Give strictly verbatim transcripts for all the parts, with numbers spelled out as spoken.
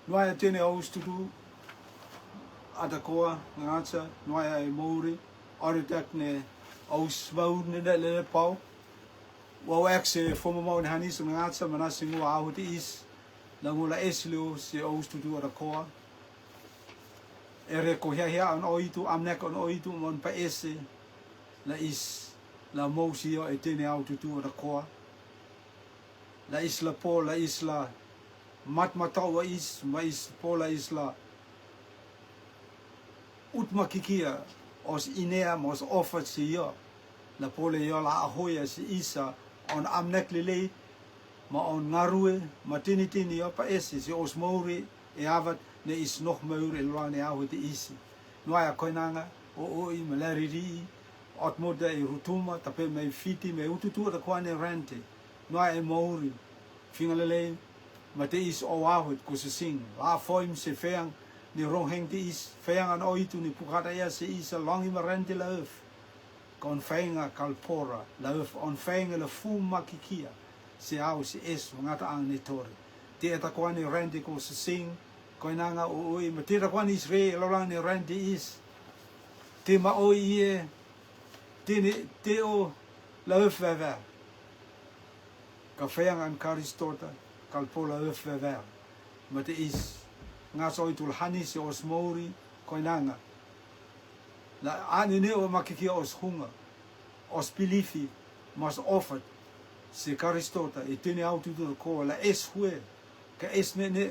Noa ia tene aus tutu atakoa ngata, noa ia e mouri, aretak ne aus maur ne ne le pau. Wa wa ek se foma mau ne hanis ngata, mana singu au te is, langu la eslio se aus tutu atakoa. E reko hia hia an oitu, amnek an oitu, mon pa ese, la is, la mousi o e tene au tutu atakoa. La is la po, la is la mat matau wa is, ma is po, la is la ut makikia, os inea, ma os ofat si io. La po le io la ahoia si isa, on amnek lelei, ma on ngarue, ma tini tini io pa ese, si os mouri, e avat, ne is noh mouri, e lolang ne ahu te isi. Noa ia koinanga, o o i, ma lariri i, ot moda i Rotuma, tape mai Fiti, mai ututu atakoa ne Rante. Noa ia e mouri, finga lelei, ma te is o ahu, ko se sing, la foim se feang, ne roheng te is, feang an oitu ne pukata ia se isa, longi ma Rante la ef. Ka on fainga kalpora, la ef on fainga la fu makikia, se au se es, ngata ang ne tore. Te atakoa ne Rante ko se sing, koinanga o o i, ma te atakoa ne is re, e lolang ne Rante is. Te ma o i e, te ne, te o, la ef vava. Ka feang an Karistota, kalpo la ef vava. Ma te is, ngata oitu la hanis se os mouri, koinanga. La ane ne o makikia os hunga, os pilifi, ma os ofat, se Karistota, e tene au tutu atakoa, la es hue, ka es ne ne,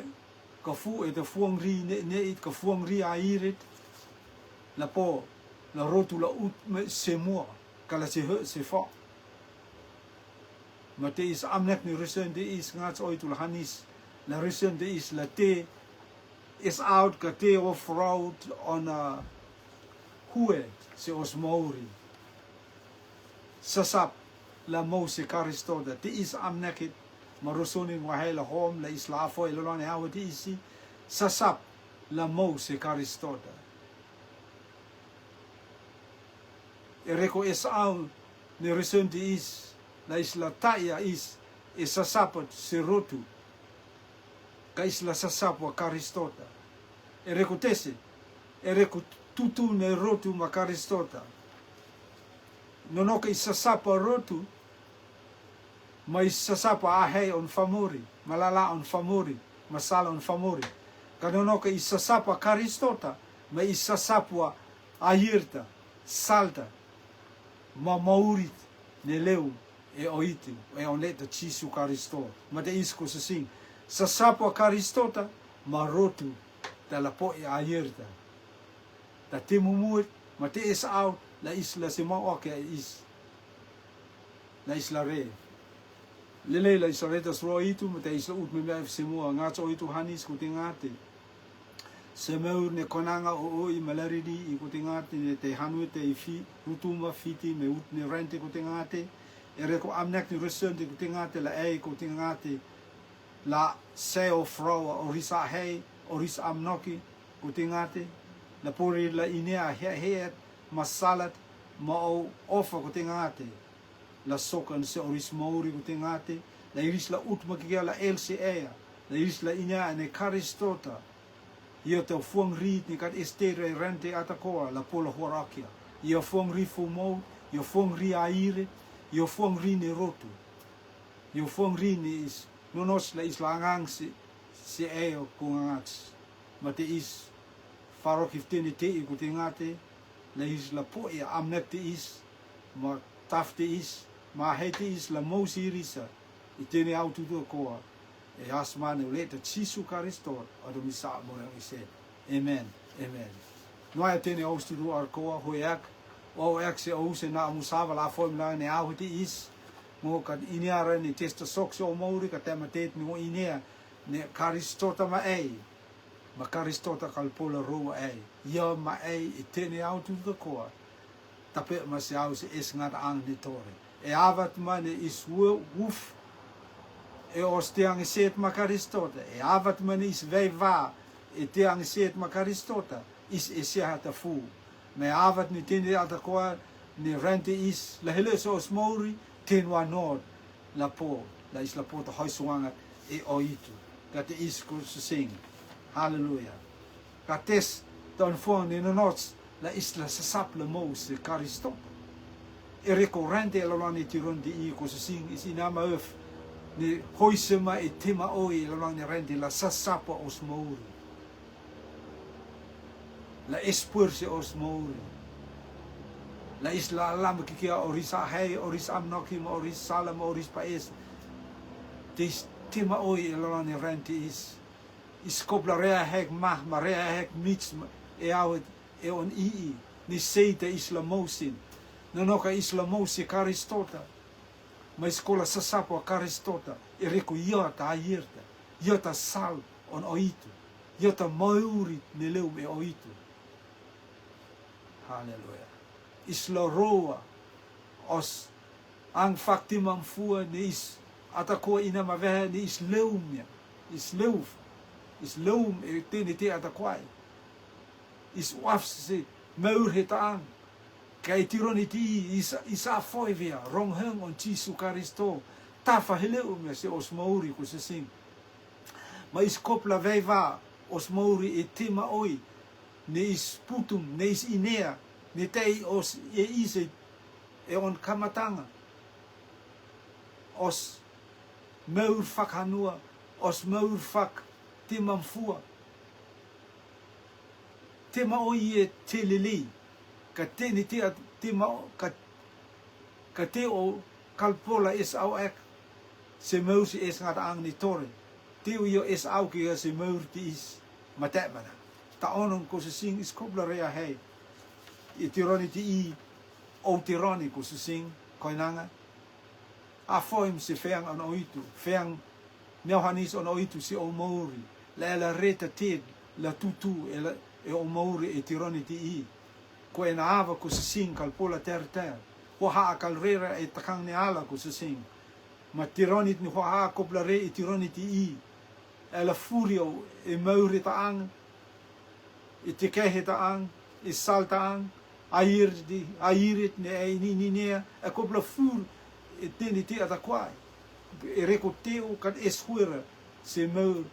ka fu e te fuang ri ne ne it, ka fuang ri a irit, la po, la rotu la ut me se mua, ka la se he se fa. Ma te is amnek ne resen te is ngata oitu la hanis, la resen te is la te, is out ka te of road on a hue se os mouri. Sasap la mou se Karistota, te is amnek it, ma rosoning wa hei la hom, la is la afo e lolang ne ahu te isi, sasap la mou se Karistota. E reko Esau ne resen te is, la is la taia is, e sasapa se rotu, ka is la sasapa Karistota. E reko tese, e reko tutu ne rotu ma Karistota. Nono ka is sasapa rotu, ma is sasapa ahei on famori, ma lala on famori, ma sala on famori. Ka nono ka is sasapa Karistota, ma is sasapa airta, salta, ma mourit ne leu e oitu, e on leta Jisu Karisto. Ma te is ko se sing, sasapa Karistota, ma rotu, ta la po e airta. Ta te mumuit, ma te Esau, la is la se mau ake a is. La is la re. Lelei la is la re ta sro oitu, ma te is la ut me me se mua, ngata oitu hanis ko te ngate. Se meu ne koinanga o o i ma lariri i ko te ngate, ne te hanu te i fi, Rotuma Fiti, me ut ne Rante ko te ngate. E reko amnek ne resen te ko te ngate, la ei ko te ngate. La se o fro a oris ahei, oris amnoki, ko te ngate. La pori la inea he he et, ma salat, ma o ofa ko te ngate. La sokan se oris mouri ko te ngate. La iris la ut makikia la el se ea. La iris la inea ne Karistota. Io te fuang rit ne kat estere Rante atakoa, la po la huarakia. Io fuang ri fu mou, io fuang ri aire, io fuang ri ne rotu. Io fuang ri ne is, nonos la is la ngang se, se eo ko ngats. Ma te is, faro kif tene te i ko te ngate, la is la po e amnek te is, ma taf te is, ma he te is la mou si risa, i tene au tutu koa, e asma ne uleta Jisu Karisto, ado misa mo yang ise. Amen. Amen. Noa e tene aus tutu arkoa, ho ek, o ek se aus e na amusava la fo mla ne au te is, ngo ka inea ra ne testa sok se o mouri ka tema tet ngo inea, ne Karisto ta ma ei, ma Karisto ta kalpola roa ei, ia ma ei e tene au tutu koa, tape ma se au se es ngat ang ne tore. E avat ma ne is wu-, wuf, e os te ang set ma Karisto ta. E avat ma ne is vei va, e te ang set ma Karisto ta. Is e se ha ta fu. Me avat ne tene ata koa ne Rante is, la hele se os mouri, ten wa nod, la po, la is la po ta hoi suangat, e oitu. Ka te is ko se sing. Haleluya. Ka tes ton fong ni no nots la isla sasap la mou se Karistot. E reko rante la lani tiron di i ko sasing is inama ef ni hoisema e tema oi la lani rante la sasapa os mouri. La espuerse os mouri. La isla alam kikia oris ahei, oris amnoki, ma oris salam, oris paes. Te is tema oi la lani rante is. Is kopla rea hek mah, ma rea hek mits, e au e on ii, ni seita isla mousin. Nonoka isla mousi Karistota. Ma is kola sasapa Karistota, e reko iota ayerta, iota sal on oitu, iota mouri ne leum e oitu. Haleluya. Isla roa, os ang fakti mamfua ni is, ata ko ina mavehe ni is leum ya, is leuf, is leum e teni te ata kwai. Is waf se meur he taang. Ka e tiron iti i, is, is a foi vea, rong heng on Jisu Karisto, tafa he leum ya se os mouri ko sasing. Ma is kopla veiva, os mouri e tema oi, ne is putum, ne is inea, ne tei os e ise, e on kamatanga. Os meur fak hanua, os meur fak te mamfua. Tema oi e te lelei, ka teni te a, tema, ka, ka te o kalpola es au ek, se meur si es ngata ang ni tore, te o io es au ki se meur ti is, mate mana. Ta onon ko sasing is kopla rea hei, e tironi ti i, o tironi ko sasing, koinanga. A foim se feang on oitu, feang miau hanis on oitu se o mouri, la ela reta ted, la tutu, ela e o mouri e tironi ti i. Ko ena ava ko sasing kalpola terter, ko ha a kalrera e takang ne ala ko sasing. Ma tironi ni ko ha a kopla re e tironi ti i. Ela furi o e mouri taang, e tikehe taang, e sal taang, airit di, airit ne ai ni ni ne, e kopla fur, e teni te ata kwai. E reko teo kan es huera, se mour,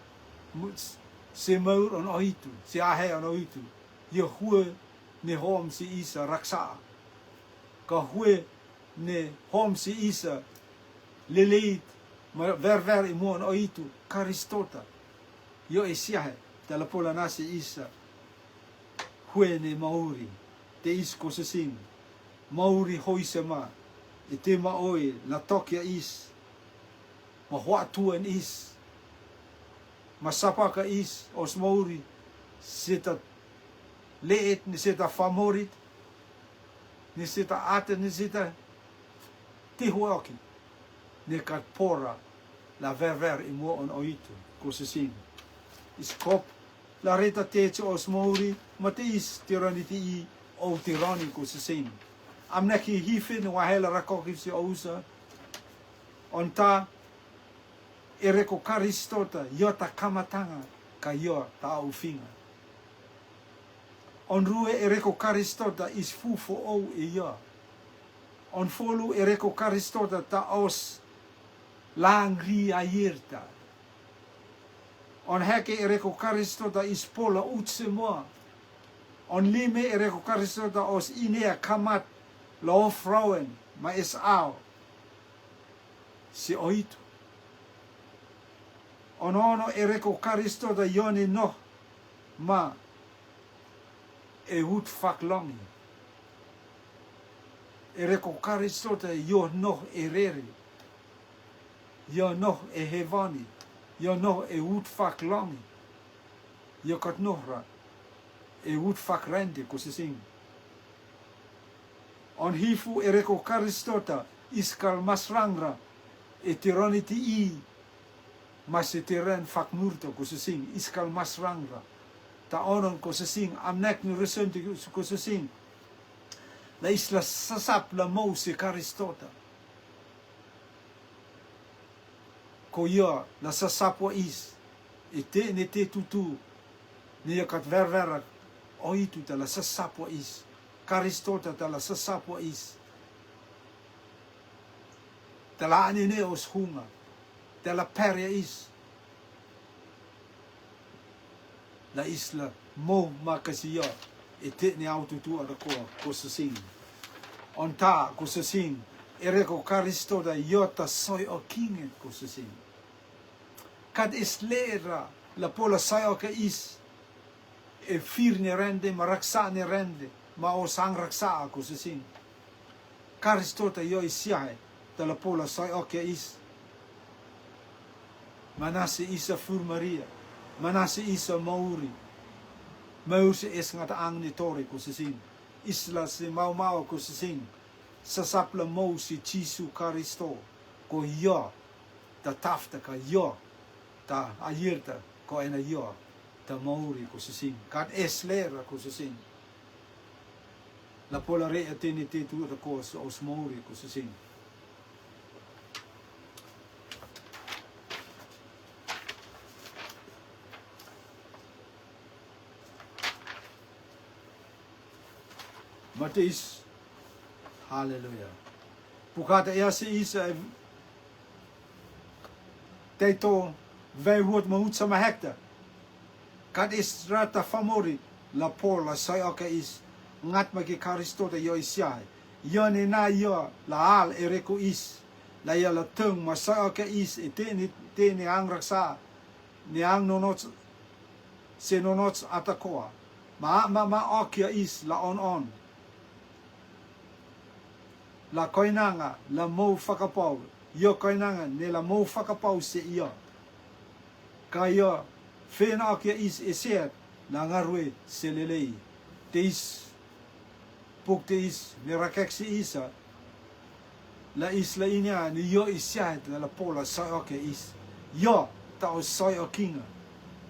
se mour on oitu, se ahe on oitu. Ia hue ne hom se isa raksaa. Ka hue ne hom se isa leleit ma verver i muon oitu Karistota. Io e siahe, tala pola nase isa. Hue ne mauri, te is ko sasing. Mauri hoisema, e tema oi, la tokia is. Ma hua tuan is. Ma sapaka is, os mauri, seta leet, ni seta famorit, ni seta ate, ni seta tihuaki, ni kat pora, la verver i muon oitu, ko sasing. Is kopla reta te che os mauri, ma te is tironi ti i, o tironi ko sasing. Amnek hi hife ni wahela rakoki se o usa, onta, e reko Karistota, io ta kamatanga, ka io ta aufinga. On rue e reko Karistota is fu fo ou e io. On folu e reko Karistota ta os langri aierta. On heke e reko Karistota is pola utse moa. On lime e reko Karistota os inea kamat la ofrauen ma es ao. Se oitu. Ono ono e reko Karistota io ne noh ma e ut fak longi. E reko Karistota io noh e rere. Io noh e hevani. Io noh e ut fak longi. Io kat noh ra e ut fak rende ko sasing. On hifu e reko Karistota is kal masrangra e tironi ti i ma se tiren fak murto ko sasing is kal masrangra. Ta onon ko sasing amnek ni resenti ko sasing. La isla sasap la mou se Karistota. Ko ia la sasapua is. E te ne te tutu. Ne ia kat ververa. Oitu ta la sasapua is. Karistota ta la sasapua is. Ta la ane ne os hunga. Ta la peria is. La isla mo makasi yo e te ni autu tu ada ko ko sasing. Onta ko sasing. Ere ko Karisto da yo ta soi o kinge ko sasing. Kat is lera la pola soi o ke is. E fir ni rende ma raksa ni rende ma o sang raksa ko sasing. Karisto ta yo i siahe ta la pola soi o ke is. Manase isa fur Maria. Manase isa mauri. Maur se es ngata ang ni tore ko sasing. Isla se mau mau ko sasing. Sasap la mau se Jisu Karisto. Ko yo. Ta tafta ka yo. Ta ayirta ko ena yo. Ta mauri ko sasing. Kat es lera ko sasing. La pola re atene te tu ta ko os mauri ko sasing. Mateus. Haleluya. Pukata ya se isa Teito vei huot ma hutsa ma hekta. Kat is rata famori la pola soi oke is ngat ma ki Karisto ta yo is yai. Yo ni na yo la al e reko is. La yo la tung ma soi oke is e te ni te ni ang raksa ni ang nonot se nonot atakoa. Ma ma ma okia is la on on. La koinanga la mou fakapau. Yo koinanga ne la mou fakapau se yo. Ka yo fena okia is eset la ngarue se lelei. Te is puk te is ne rakek se isa. La is la inia ni yo is siahet la la pola soi okia is. Yo ta o soi okinga.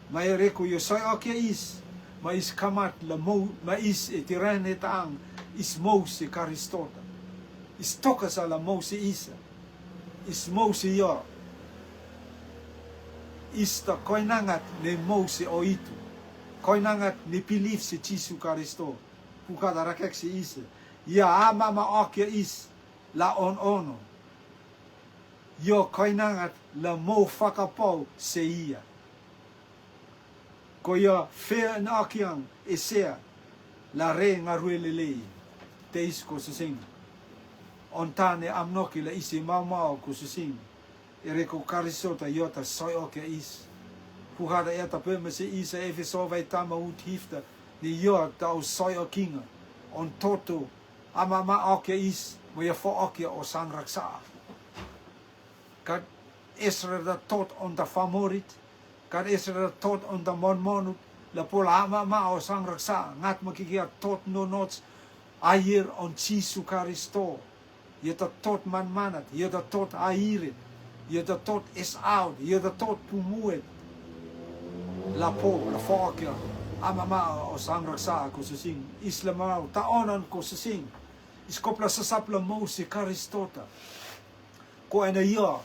Ma e reko yo soi okia is. Ma is kamat la mou ma is e tiran e taang is mou se Karistota. Is toka sa la mou se isa. Is mou se yo. Is ta koinangat ne mou se oitu. Koinangat ne pilif se Jisu Karisto. Pukada rakek se isa. Ia ama ma okia is la on ono. Yo koinangat la mou fakapau se ia. Ko yo fe na okiang esea la re ngarue lelei. Te is ko sasing. Ontane amnoki la isi mau mau ko sasing. Ere ko Karisota yo ta soi okia is. Huhada e ta pe mese isa Efeso vai tama ut hifta ni yo ta o soi okinga. On toto ama ma okia is mo yo fo okia o sang raksa. Kat Esra da tot on da famorit. Kat Esra da tot on da monmonut. La pola ama ma o sang raksa ngat ma kikia tot nonot. Ayer on Jisu Karisto. Yo ta tot manmanat, yo ta tot airit, yo ta tot esaut, yo ta tot pumuet. La po la fokia ama ma o sang raksa ko sasing. Isla mau ta onan ko sasing. Iskop la sasap la mou se Karistota. Ko ena yo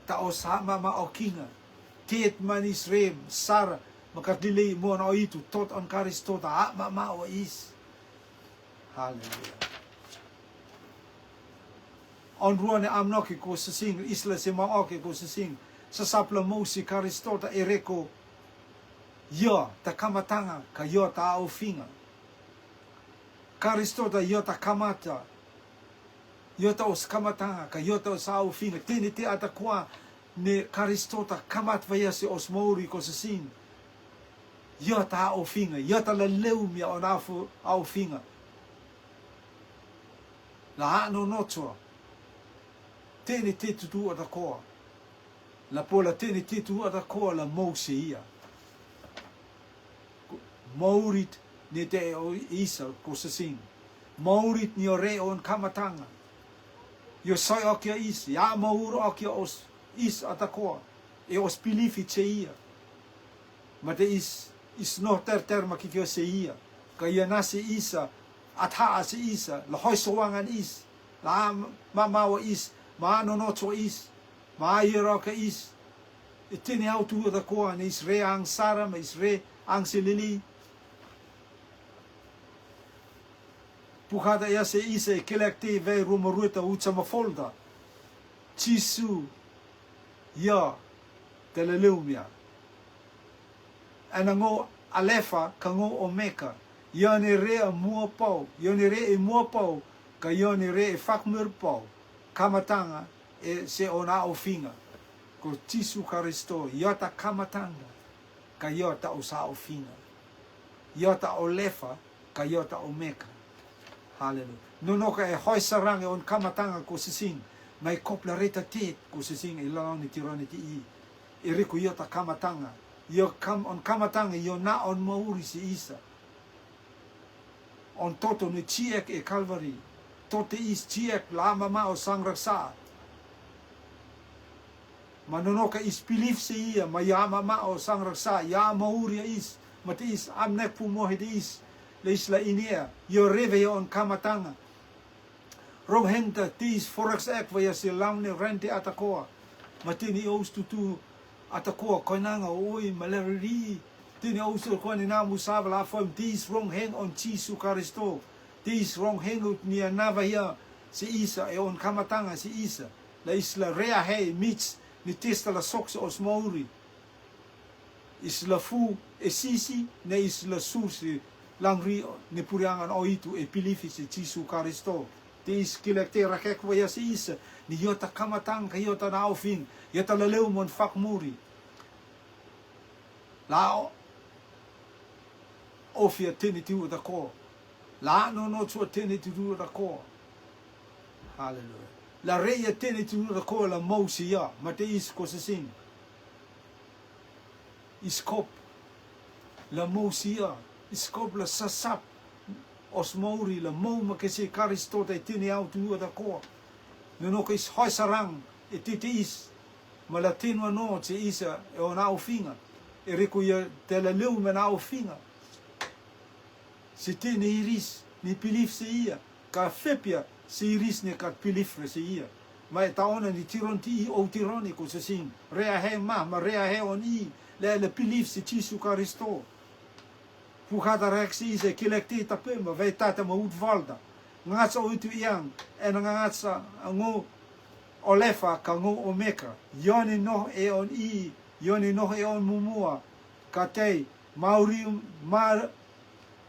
ta o sa ama ma okinga. Tet manis rem sara ma katlilei mo na oitu tot on Karistota ama ma o is. Haleluya. On ruane amnoki ko sasing isla se ma oke ko sasing. Sasap la mou se Karistota e reko. Yo ta kamatanga ka yo ta ofinga. Karistota yo ta kamata. Yo ta os kamatanga ka yo ta os ofinga. Teni te atakoa ne Karistota kamat vaia se os mouri ko sasing. Yo ta ofinga, yo ta la leumia on afu ofinga. La ano nocho. Teni te tutu atakoa. La pola teni te tutu atakoa la mou se ia. Mourit ni te o isa ko sasing. Mourit ni o re on kamatanga. Yo soi okia is, ya mour okia os is atakoa. E os pilifi se ia. Ma te is, is no ter ter ma kikio se ia. Ka ia na se isa, atha se isa, la hoi sowangan is. La ma mawa is, ma no no cho is. Ma ia roka is. E teni au tu atakoa, ni is re ang sara, ma is re ang se lili. Pukada ya se isa e kelek te vei ruma rueta ucha ma folda. Jisu, ya, te le leumia. Ana ngo Alefa ka gou Omeka, io ni re a mua pau, io ni re e mua pau, ka io ni re e fakmur pau, kamataga e se ona ofiga. Ko Jisu Karisto, io ta kamataga, ka io ta osa ofiga. Io ta Alefa, ka io ta Omeka. Haleluya. Nonoka e hoi sarang e on kamataga ko sisin, mai kopla reta tet ko sisin e lalau ni tironi ti i. E riku io ta kamataga, io kam, on kamataga io na on mauri si isa. On toto ni chiek e Kalvari, tote is chiek la mama o sang raksa. Ma nonoka is pilif si ia, ma ia mama o sang raksa, ia mauri is, ma te is amnek pu mohe te is, le is la inia, io reve io on kamataga. Rong heng ta te is forex ek va ia si laune rente atakoa. Ma te ni o ustutu atakoa koinanga oi maleriri. Te ni o ustutu koa ni namu sava la fom te is rong heng on Jisu Karisto. Te is rong heng ut ni anava ia si isa e on kamataga si isa. La is la rea hei mits ni testa la soks os mauri. Is la fu e sisi, ne is la sur si langri ni puriangan o itu e pilifi si Jisu Karisto. Te is kilek te rakek wa ia si is, ni io ta kamatang ka io ta na ofing, io ta la leu mon fak muri. La o, ofia teni tiu ta ko. La no no chua teni tiu ta ko. Haleluya. La reia teni tiu ta ko la mousi ia, ma te is ko se sing. Iskop la mousia, iskop la sasap, os mauri la mou ma ke se Karisto ta i tini au tu ua ta koa. Nono ke is hoi sarang e titi is, ma la tenu ano che isa e o na ofinga, e reko ia te la leu me na ofinga. Se tini iris ni pilif se ia, ka fepia se iris ni ka pilif re se ia. Ma e ta ona ni tiron ti i o tironi ko se sing. Rea he ma, ma rea he on i, le le pilif se Jisu Karisto. Pu kata rek se i se kilek ti ta pe ma ve tata ma ut valda. Ngatsa o itu iang, e na ngatsa ngo olefa ka ngo omeka. Ioni noh e on i, ioni noh e on mumua. Ka tei, mauriu, mar,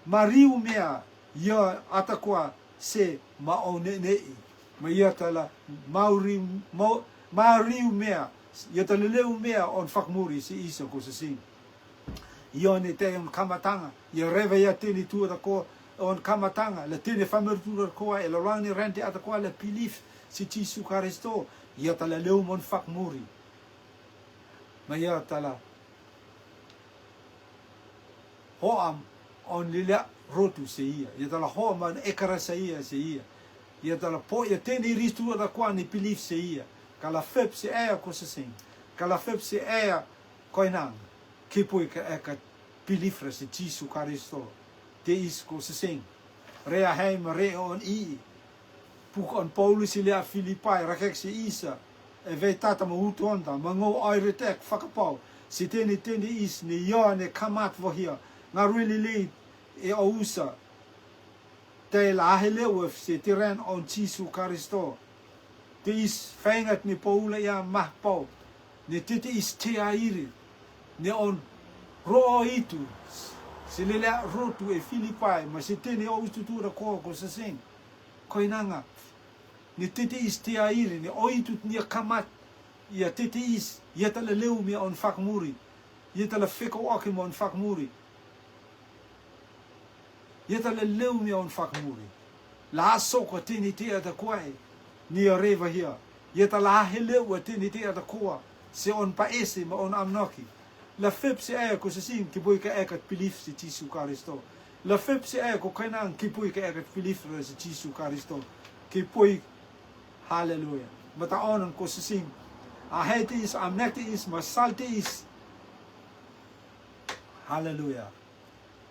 mariu mea, ia atakoa se ma o ne ne i. Ma ia ta la mauriu, mau, mariu mea, ia ta la leu mea on fakmuri se isa ko se sing. Ia ne te on kamatanga, ia reva ia tini tu ta ko on kamatanga, la tini famer tu ta ko e la lang ni rente atakoa la pilif se Jisu Karisto, ia ta la leu mon fakmuri. Ma ia ta la hoam on lilia rotu se ia. Ia ta la hoam on ekara se ia se ia. Ia ta la po ia teni ristu atakoa ni pilif se ia. Ka la fep se ea ko se sing. Ka la fep se ea koinang. Kipui ka eka pilif ra se Jisu Karisto. Te is ko se sing. Rea hei ma re on i. Puk on Paulus i lea Filipai, rakek se isa, e vei tata ma utu onta, ma ngou ai retek fakapau, se teni teni is ni ia ne kamat vohia, nga rui lili e o usa, te la ahe le uef se tiren on Jisu Karisto. Te is fengat ni Paula ia mah pau, ne titi is te airi, ne on ro o itu, se lelea rotu e Filipai, ma se teni o ututu ra ko ko se sing. Koinanga, ni titi is te airi, ni o itu ni a kamat, ia titi is, ia ta la leu mi on fakmuri, ia ta la feko oke mon fakmuri. Ia ta la leu mi on fakmuri. La soko tini te atakoa e, ni a reva hia. Ia ta la he leu a tini te atakoa, se on pa ese ma on amnoki. La fep se ea ko se sing kipui ka eka pilif se Jisu Karisto. La fep se ea ko koinang kipui ka eka pilif re se Jisu Karisto. Kipui, haleluya. Ma ta onan ko se sing. A he te is, amnek te is, ma sal te is. Haleluya.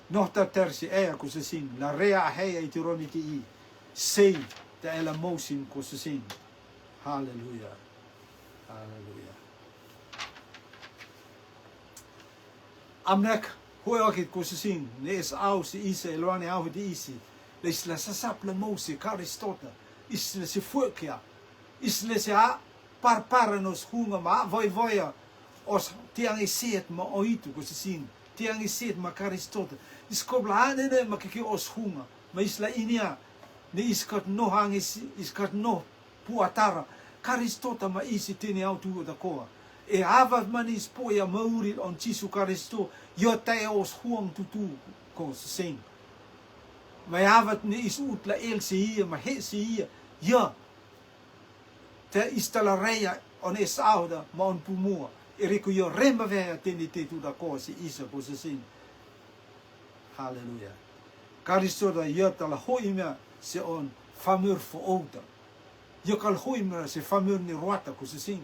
Noh ta ter se ea ko se sing. La rea a he a i tironi ti i. Sei ta e la mousin ko se sing. Haleluya. Haleluya. Amnek, hue okit ko se sing, ne es au se ise, e loane au te isi. Le isla sasap la mousi Karistota. Isla se fuekia. Isla se a parpara nos hunga ma voivoia. Os tiang isiet ma o itu ko se sing. Tiang i sit ma Karistota. Is kopla ane ne ma kiki os hunga. Ma is la inia. Ne is kat no hang is, is kat no puatara. Karistota ma is i tene au tu da koa. E avat man is po ia mauri on Jisu Karisto. Io tae os huang tutu ko seseng. Ma e avat ne is ut la el se ia, ma he se ia. Ia. Te is tala reia on e sauda, ma on pumua. E reko io rema vea tene te tu da koa se isa ko seseng. Haleluya. Karistota io tala hoimea se on famur fo outa. Io kal hoimea se famur ni roata ko seseng.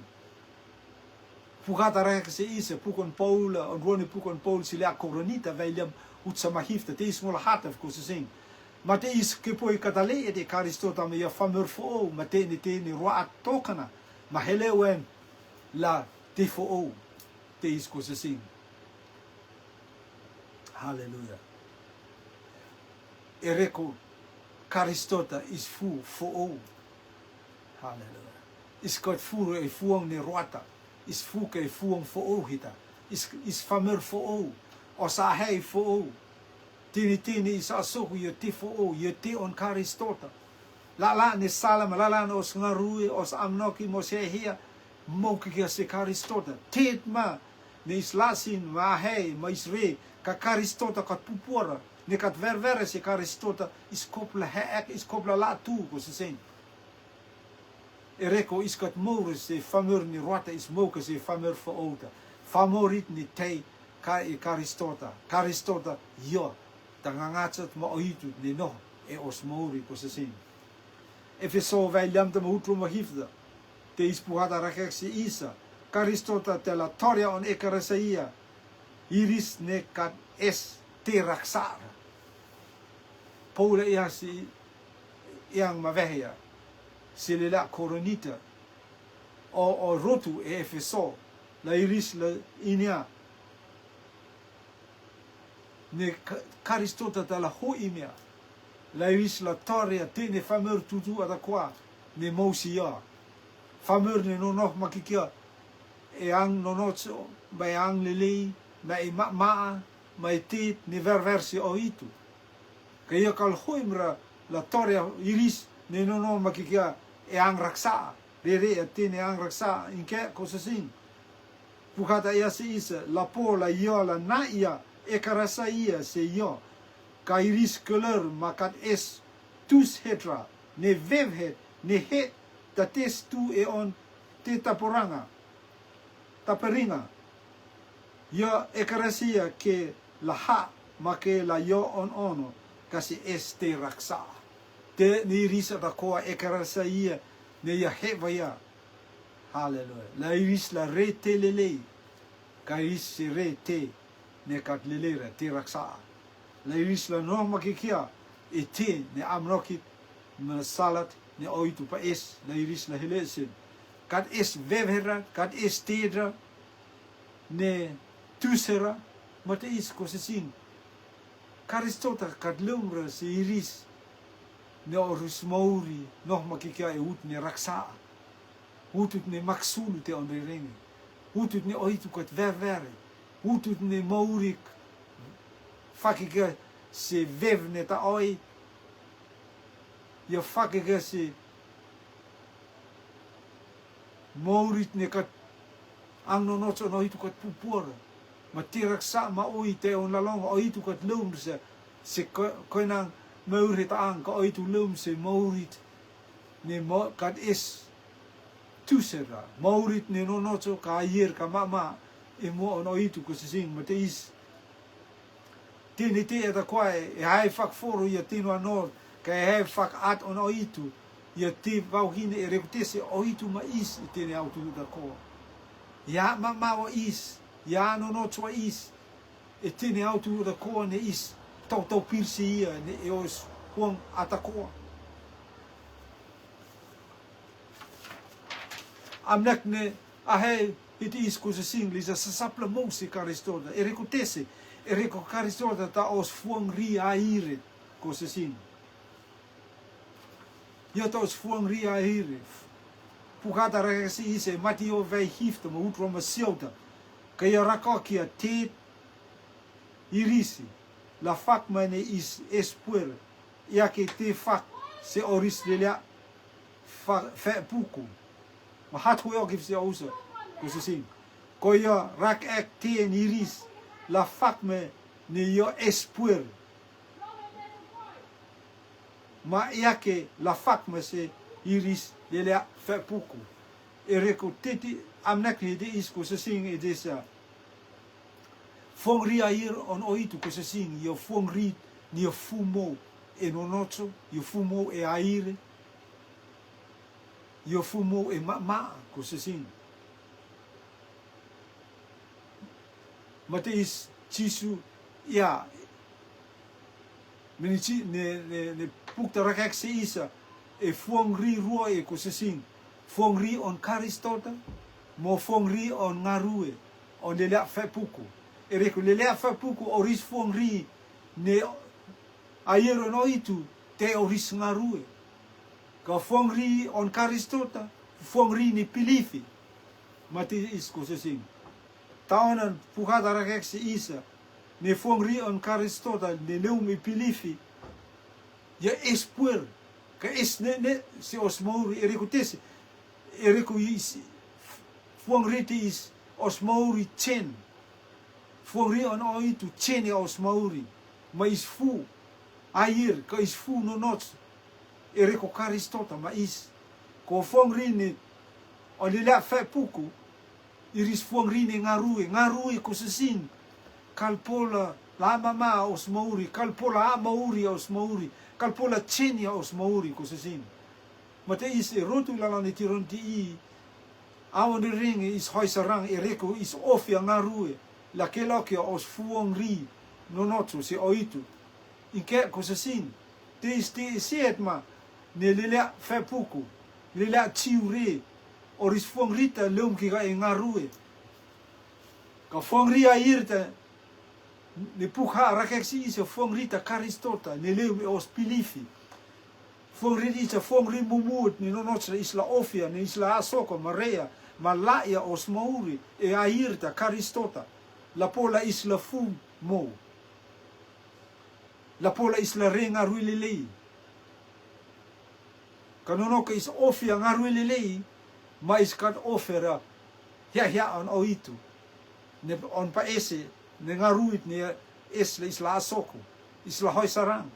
Pukata rek se isa, pukon Paula, on ruani pukon Paul si le a Koronita, vei liam ut sama hifta, te is ngola hata ko seseng. Ma te is ke poi katale e de Karistota ma io famur fo ou, ma tene tene roa tokana, ma hele wen la te fo ou, te is ko seseng. Haleluya. E reko Karistota is fu fo ou. Haleluya. Is kat furu e fuang ne roata. Is fu ke fuang fo ou hita. Is, is famur fo ou. O sa hei fo ou. Tini tini is a soku io te fo ou, io te on Karistota. La la ne salama, la la ne os ngarue, os amnoki, mos hehia, mo kikia se Karistota. Tet ma, ne is lasin, ma hei, ma is re, ka Karistota kat pupuara, ne kat ververe se Karistota, is kopla heek, is kopla la tu ko seseng. E reko is kat moure se famur ni roata is mouka se famur fo outa. Famorit ni tei ka e Karistota. Karistota io, ta ngangatsat ma oitut ni no, e os mouri ko seseng. Efeso vei liam ta ma utru ma hifta. Te is puhata rakek se isa. Karistota te la toria on e karasaia. Iris ne kat es te raksara. Paula ia si iang ma vehia. Si le la Koronita. O, o rotu e Efeso. La iris la inia. Ne Ka-, Karistota ta la hoimea. La iris la toria te ne famur tutu ata koa. Ne mousia. Famur ne nonoh makikia. E ang nonocho, ma e ang lelei, ma e mamaa, ma e tit, ne verversi oitu. Ka io kal hoimra la toria iris, ne nonoh makikia, e ang raksa. Rere e te ne ang raksa, inke ko seseng. Pukata ia se isa, la po la io la na ia, e karasa ia se io. Ka iris keler ma kat es tus hetra, ne vevhet, ne het, ta tes tu e on, te taporanga, taperinga. Io e karasia ke la ha, ma ke la io on ono, ka se es te raksa. Te ne iris ata koa e karasia, ne ia heva ia. Haleluya. La iris la re te lelei. Ka iris se re te ne kat lelei ra te raksa. La iris la no makikia e te ne amnokit ma salat ne oitu pa es. La iris la helesen. Kat es vevhera, kat es tedra ne tusera, ma te is ko sesing. Karistota kat lumra se iris ne orus mouri, noh makikia e ut ne raksa. Utut ne maksulu te onrerenge. Utut ne oitu kat ververe. Utut ne mourik. Fakika se vev ne ta oi. Ia fakika se mourit ne kat ang nonocho no oitu kat pupuara. Ma te raksa ma oi te on lalong oitu kat lum se, se ko-, koinang mouri ta ang ka oitu lum se mourit. Ne mo-, kat es tusera. Mourit ne nonocho ka ayer ka mama. E mo on oitu ko sesing ma te is. Tini te eta kwae, e hai fak foro ia tino anor, ka e hai fak at on oitu, ia te vauhine e rekutese oitu ma is, e tene autu da ko. Ia mama wa is, ia nonocho wa is, e tene autu da ko ne is, tau tau pirsi ia, ne e os huang ata ko. Amnek ne, ahe, hiti is ko sesing, lisa sasapla mou se Karistota, e rekutese, e reku Karistota ta os fuang ri aire, ko sesing. Ia ta os fuang ri aire. Pukata raka se ise, Matio vei hifta, ma utro ma siauta. Ka ia raka kia tit, irisi, la fakma ne is espuer, ya ke te fak se oris lelea fa-, fe puku. Ma hat hui okif se ousa, ko se sin. Ko yo rak ek te en iris, la fakma ne yo espuer. Ma ya ke la fakma se iris lelea fe puku. E reko teti amnak ni de is ko se sin e de sa. Fongri air on oitu ko se sin, yo fongri ni yo fumo e nonocho, yo fumo e aire, yo fumo e mama ko se sin. Mate is Jisu, ya. Meni chi, ne, ne, ne pukta rakek se isa, e fongri rua e ko se sin. Fongri on Karistota, mo fongri on ngarue, on lelea fe puku. E reko lelea fe puku oris fongri ne air on oitu te oris ngarue. Ka fongri on Karistota, fongri ni pilifi. Mate is ko se sin. Taonan puhata rakek se isa. Ne fongri on Karistota, ne leum i pilifi. Ya espuer. Ka es ne, ne, se osmouri, e reko tesi. E reko is, fongri te is, osmouri chen. Fongri on oitu chen ya osmouri. Ma is fu, air, ka is fu nonocho. E reko Karistota, ma is. Ko fongri ni, o lelea fe puku, iris fongri ni ngarue, ngarue ko se sin. Kalpola, la mama osmouri, kalpola a mouri osmouri, kalpola chen ya osmouri ko se sin. Mate is e rotu lalan ni tiron ti i, awan de ring is hoi sarang e reko is ofia ngarue, la ke lokia os fongri, nonocho se oitu. Inke ko se sin, te is te siet ma, ne lelea fe puku, lelea chiure, oris fongri ta leum ki ka e ngarue. Ka fongri air ta, ne puha rakek se isa fongri ta Karistota, ne leum e os pilifi. Fongri isa fongri mumut, ne nonocho la isla ofia, ne isla asoko, marea, ma laia osmouri, e air ta Karistota, la pola isla fumo. La pola isla re ngarue lelei. Ka nonoka is ofia ngarue lelei, ma is kat ofera hia hia on oitu. Ne on pa ese, ne ngaruit ne es la isla asoko, isla hoi sarang.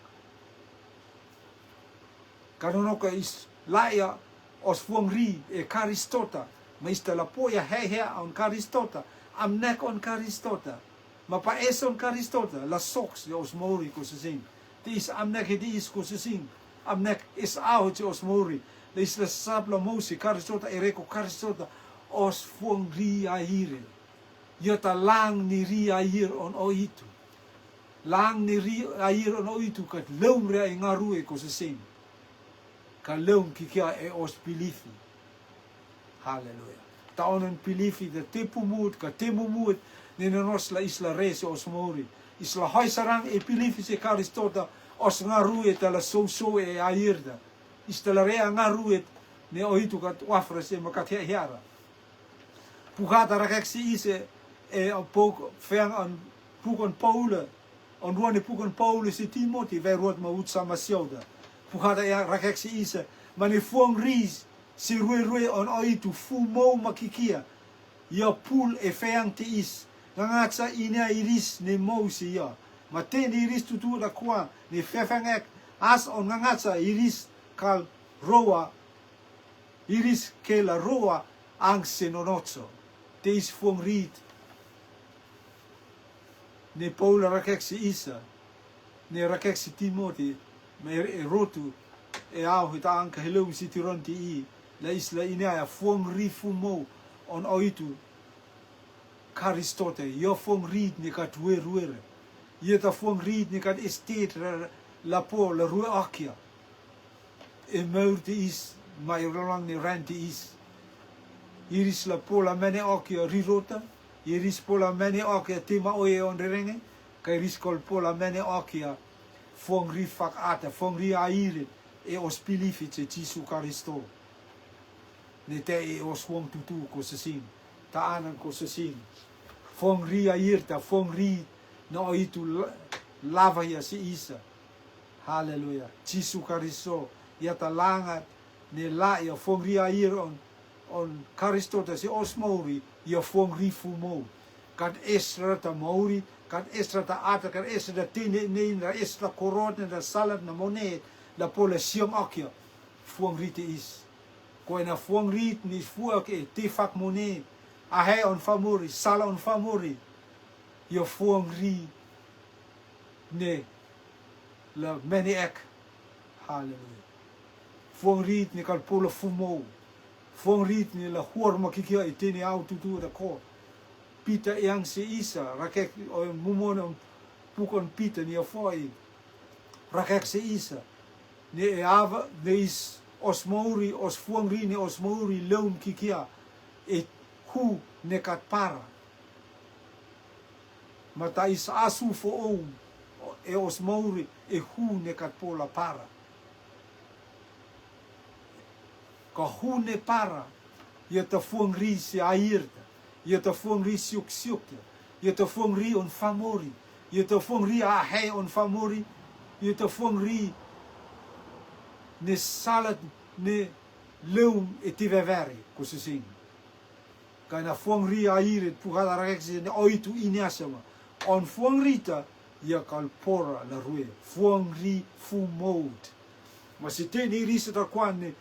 Ka nonoka is laia os fongri e Karistota, ma is ta la poia hia hia on Karistota, amnek on Karistota. Ma pa es on Karistota, la soks ya osmouri ko se sin. Te is amnek he te is ko se sin. Amnek es aho che osmouri. La is la sap la mousi Karistota, e reko Karistota, os fongri air. Ya ta lang ni ri air on oitu. Lang ni ri air on oitu ka leum ria e ngarue ko se sin. Ka leum ki kia e os pilifi. Haleluya. Ta onan pilifi ta te pumut, ka te mumut, ne nonocho la isla re se osmouri. Isla hoi sarang e pilifi se Karistota, os ngarue ta la sousou e air ta. Is ta la rea ngarue, ne oitu kat wafra se ma kat hia hiara. Puhata rakek se ise, e, puk, feang an, puk on Paula, on rua ni puk on Paula se Timoti, ve ruat ma ut sama siauda. Puhata ya rakek se ise, ma ne fuang ris, se rue rue on oitu fu mou ma kikia, ya pul e feang te is, ngangacha ine a iris ne mou se ya, ma te ne iris tutu da kua, ne fefeng ek, as on ngangacha iris kal roa, iris ke la roa ang se nonocho. Te is fuang rit. Ne Paula rakek se isa. Ne rakek se Timoti. Ma e, e rotu. E au hita ang ka helou mi si tiron ti i. La isla ini aya fuang ri fu mou. On oitu. Karistota, yo fuang rit ne kat wer wer. Yo ta fuang rit ne kat estet ra, la po, la rue akia. E meur te is, ma e rolang ne ran te is. Iris la po la mene akia rirota. Iris po la mene akia te ma oe on rerenge. Ka iris kol po la mene akia. Fuang ri fak ata, fuang ri aire. E os pilifi che Jisu Karisto. Ne te e os huang tutu ko sesing. Ta anan ko sesing. Fuang ri air ta, fuang ri na oitu la-, lava ia si Isa. Haleluya. Jisu Karisto, ia ta langa ne la ia fuangri air on, on Karisto ta si os mauri, ia fuangri fu mout. Kad estra ta mauri, kad estra ta ata, kad estra ta tene ne in, ra estra korot ne, ra salat na mone, la pola siam akia, fuangri te is. Ko ena fuangri ni fuak e te fak mone, ahe on famuri, sala on famuri, ia fuangri ne la mene ek. Haleluya. Fuangri ne kal pola fu mou. Fuangri ne la huar makikia e tene au tutu da ko. Pita yang se Isa, rakek o mumon on pukon Pita ni a foi. Rakek se Isa. Ne e ava, ne is os mauri, os fuangri, ne os mauri, leum kikia. E hu ne kat para. Mata is asu fo ou, e os mauri, e hu ne kat pola para. Ka hu ne para, ia ta fuangri si air ta, ia ta fuangri siuk siuk ta, ia ta fuangri on famori, ia ta fuangri ahe on famori, ia ta fuangri ne salat ne leum e ti veveri, ko se sing. Ka na fuangri air e puhada rakek se ne oitu ini asama. On fuangri ta, ia kal pora la rue. Fuangri fu mout. Ma se te ni risa ta kwan ne,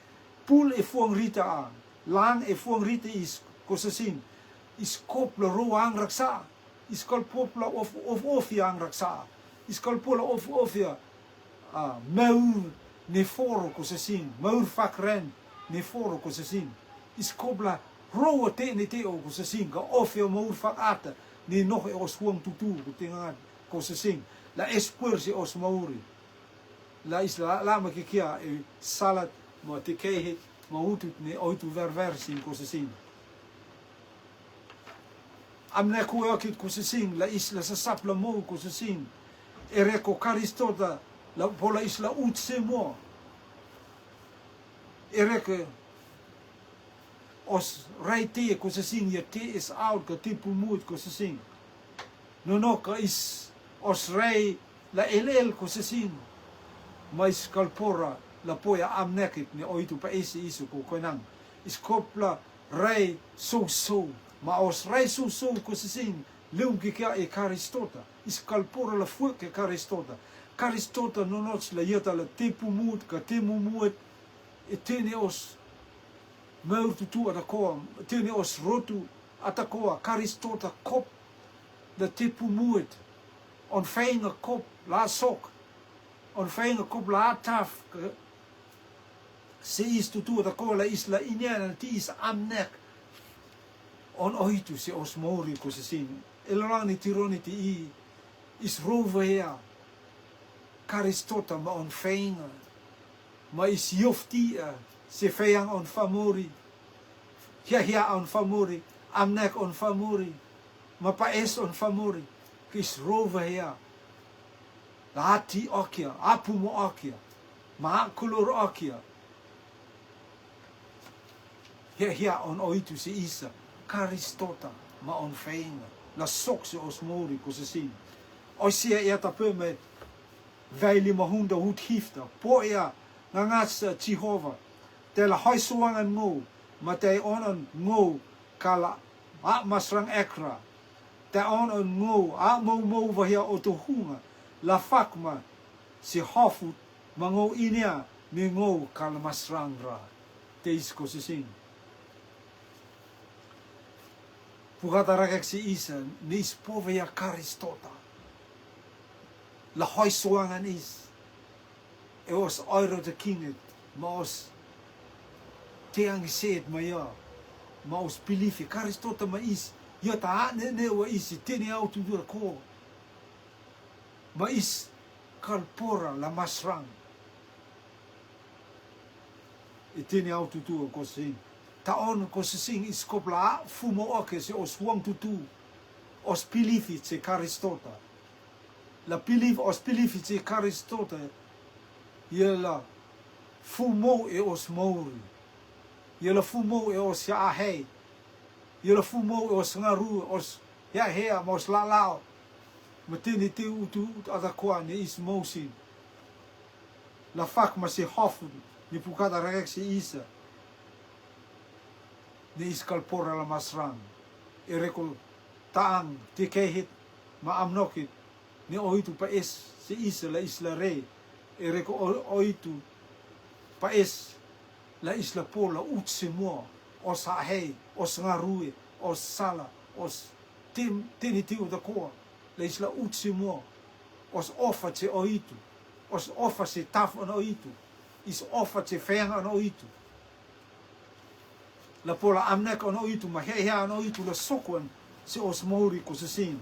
pul e fuangri ta a, lang e fuangri ta is, ko se sing. Is kop la ro ang raksa. Is kal pop la of, of, of ia ang raksa. Is kal po la of, of ia. A, maur ne foro ko se sing, maur fak ren ne foro ko se sing. Is kop la ro a te ne te o ko se sing, ka of ia maur fak ata, ne noh e os huang tutu, ko te ngat ko se sing. La espuer se os mauri. La is la, la ma kikia e salat, ma te kehe, ma utut ne oitu ver ver sing ko se sing. Am ne ku e okit ko se sing, la is la sasap la mou ko se sing. E rek o Karisto ta, la pola is la ut se mo. E rek os rai te ko se sing, ia te is out ka te pumut ko se sing. No, no, ka is os rai la el el ko se sing. Ma is kal pora la poia am nekit ne oitu pa ese isu ko koinang. Is kop la rai so so. Ma os rai so so ko se sing. Leum kikia e Karisto ta. Is kal pora la fuek e Karisto ta. Karisto ta no, no, la ia ta la te pumut ka te mumut. E tene os maur tutu ata koa, tene os rotu ata koa, Karisto ta kop la te pumut. On feinga kop la sok. On feinga kop la taf. Se is tutu ata koa la is la inia na ti is am nek. On oitu se os mauri ko se sing. E la lang ni tiro ni ti i is rova ia. Karisto ta ma on feinga. Ma is yofti a, se feiang on famuri. Hia hia on famuri. Am nek on famuri. Ma pa es on famuri. Ki is rova ia. La ati okia, apu mo okia. Ma kulur okia. Hia hia on oitu se isa, Karisto ta, ma on feinga, la sok se os mauri ko se sing. Oisia ia ta pe me, vaili ma hunda hut hifta, po ia, nga ngat sa Jehova, te la hoi suangan ngou, ma te on on ngou, ka la, a masrang ekra, te on on ngou, a mou mou vahia oto hunga, la fakma, se hofut, ma ngou inia, me ngou ka la masrang ra. Te is ko se sing. Pukata rakek se isa, ni is pove ia Karisto ta. La hoi suangan is. E os oiro te kinet, ma os te ang set ma ia, ma os pilifi Karisto ta ma is, ia ta ne ne wa is, te ne au tu dura ko. Ma is kal pora la masrang. E tene au tutu ko se sing. Ta on ko se sing is kop la fu mo oke se os huang tutu. Os pilifi se Karisto ta. La pilifi, os pilifi se Karisto ta. Ia la fu mo e os mauri. Ia la fu mo e os ia ahei. Ia la fu mo e os ngaru, os hea hea, ma os la lao. Ma tene te utu, utu atakoa ne is mousin. La fak ma se hofun, ne pukata rakek se isa. Ne is kalpora la masran. E reko taang, te kehit, ma amnokit, ne oitu pa es se isa la isla re. E reko o-, oitu pa es la isla po la ut se moa, os hahei, os ngarue, os sala, os tem-, tene te uta koa, la isla ut se moa, os ofa se oitu, os ofa se taf ona oitu, is ofa se feang ona oitu. La po la amnek ona oitu, ma hea hea ona oitu la sokwan se os mouri ko se sin.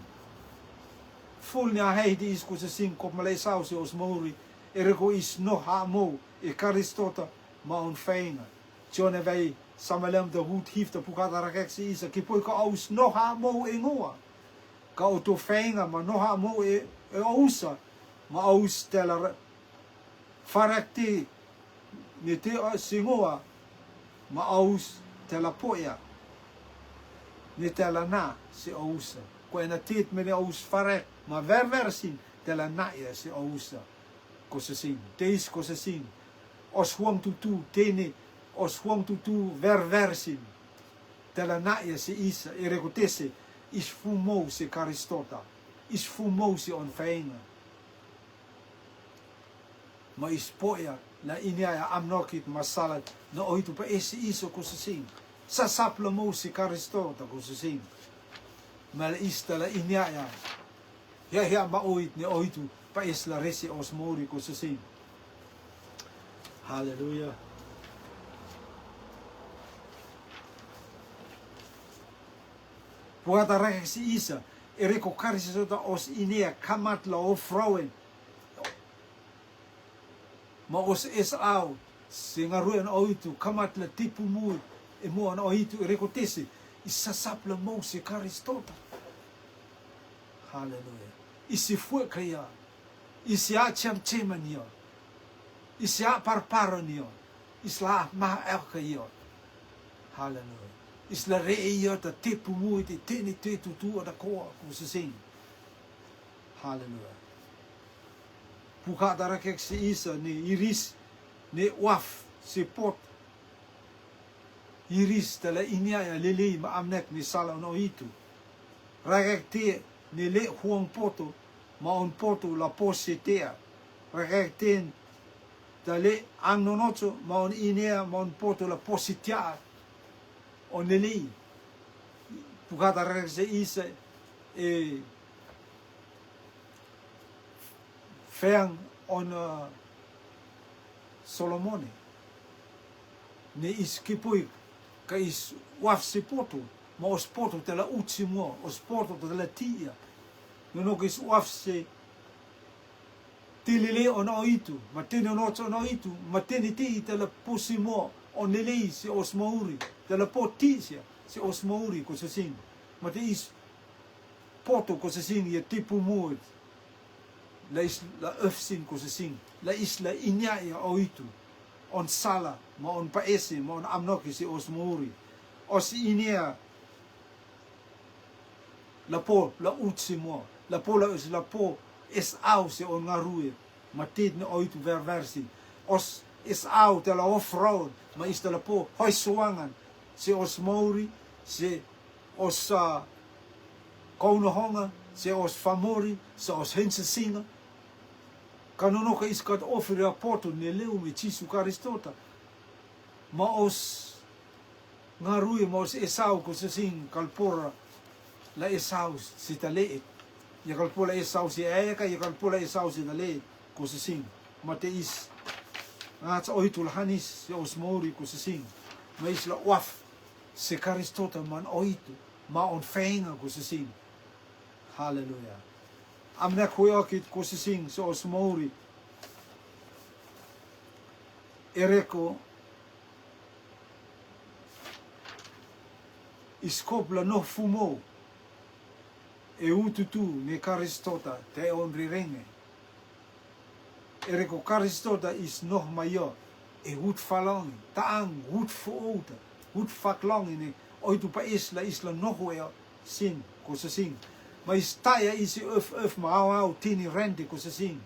Ful ni a hei di is ko se sin, kop ma la esau se os mouri, e reko is no ha mou, e karistota, ma on feinga. Tione vei, samalem da hut hif da pukata rakek se isa, ki poi ka aus no ha mou e ngoa. Ka oto feinga, ma no ha mou e, e ousa, ma aus tela ra-, farakti, ne te o singoa, ma aus tela poia, ne tela na se ousa. Ko ena tit me ne aus farak, ma ver ver sin, tela na ia se ousa. Ko se sin, teis ko se sin, os huang tutu, tene, os huang tutu, ver ver sin. Tela na ia se isa, e reko tese, is fumou se karistota, is fumou se on feinga. Ma is poia, la inia ia amnokit ma salat, na oitu pa ese iso ko se sin. Sasap la mou se karistota ko se sin. Ma la ista la inia ia. Hea hea ma oit ne oitu, pa es la rese os mouri ko se sin. Haleluya. Puata rek se isa, e reko karistota os inea kamat la ofrawen. Ma os esau, se ngarue ona oitu, kamat la tipu mui, e mo ona oitu, e reko tese, i sasap la mou se karistota. Haleluya. I se fue kaya. I se a cham cheman yo. I se a parparon yo. I se la ma el ka yo. Haleluya. I se la re yo ta tipu mui te tene te tutu ada koa ko se sin. Haleluya. Puka da rakek se isa ne iris, ne waf se pot. Iris tala inia ia lelei ma amnek ne sala ona oitu. Rakek te ne le huang poto, ma on poto la po se tea. Rakek te ta le ang nonocho, ma on inea, ma on poto la po se tea. On lelei. Puka da rakek se isa, e, feang on, uh, Solomone. Ne is kipui ka is waf se poto, ma os poto tala uchi mo, os poto tala tia. Nono ka is waf se te lele ona oitu, ma te nonocho ona oitu, ma te ni te tala pusi mo, on lelei se os mauri, tala po ti se, se os mauri ko se sin. Ma te is poto ko se sin, ia tipu mui. La is la öf sin ko se sin. La is la inia ia oitu. On sala, ma on paese, ma on amnoki se os mauri. Os inia la po, la uchi mo. La po, la us, la po, esau se on ngarue. Ma tit ne oitu ver versin. Os esau tala ofraon, ma is tala po, hoi suangan. Se os mauri, se os, ah, kounohonga, se os famori, se os hensesinga. Ka nonoka is kat ofri a poto ne leu me Jisu Karistota. Ma os ngarue, ma os esau ko se sin kalpora la esau se tale. Ia kalpora la esau se aeka, ia kalpora la esau se tale ko se sin. Ma te is ngats oitu la hanis se os mauri ko se sin. Ma is la waf se Karistota man oitu, ma on fenga ko se sin. Haleluya. Amnek hui okit ko se sin se os mauri. E reko is kop la noh fumou. E ututu ne Karistota te on rirenge. E reko Karistota is noh mayo. E ut falongi, taang, ut fouta, ut faklongi ne oitu pa is la is la noh ue sin, ko se sin. Ma is taya isi öf öf ma au au tini rente ko sasing.